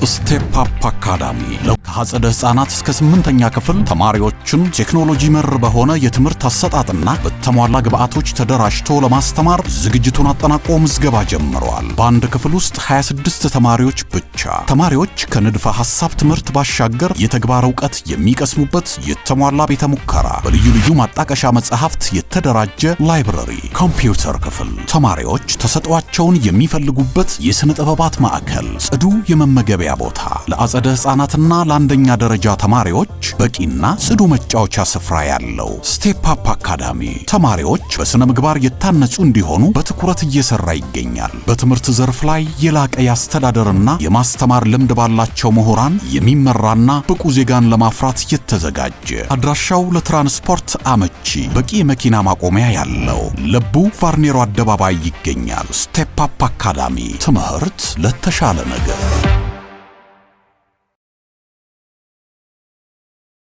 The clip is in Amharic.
Step Up Academy ከአጸደ ሕፃናት እስከ ስምንተኛ ክፍል ተማሪዎችን ቴክኖሎጂ መር በሆነ የትምህርት አሰጣጥና በተሟላ ግብዓቶች ተደራጅቶ ለማስተማር ዝግጅቱን አጠናቆ ምዝገባ ጀምረዋል። በአንድ ክፍል ውስጥ 26 ተማሪዎች ብቻ። ተማሪዎች ከንድፈ ሐሳብ ትምህርት ባሻገር የተግባር እውቀት የሚቀስሙበት የተሟላ ቤተ ሙከራ፣ በልዩ ልዩ ማጣቀሻ መጽሐፍት የተደራጀ library፣ ኮምፒውተር ክፍል፣ ተማሪዎች ተሰጥኦአቸውን የሚፈልጉበት የሥነ ጥበባት ማዕከል፣ ጽዱ የመመገቢያ ቦታ፣ ለአጸደ ሕፃናትና ለአንደኛ ደረጃ ተማሪዎች በቂና ጽዱ መጫወቻ ስፍራ ያለው Step Up Academy ተማሪዎች በሥነ ምግባር የታነጹ እንዲሆኑ በትኩረት እየሰራ ይገኛል። በትምህርት ዘርፍ ላይ የላቀ የአስተዳደርና የማስተማር ልምድ ባላቸው ምሁራን የሚመራና ብቁ ዜጋን ለማፍራት የተዘጋጀ፣ አድራሻው ለትራንስፖርት አመቺ፣ በቂ የመኪና ማቆሚያ ያለው ለቡ ቫርኔሮ አደባባይ ይገኛል። Step Up Academy፣ ትምህርት ለተሻለ ነገር።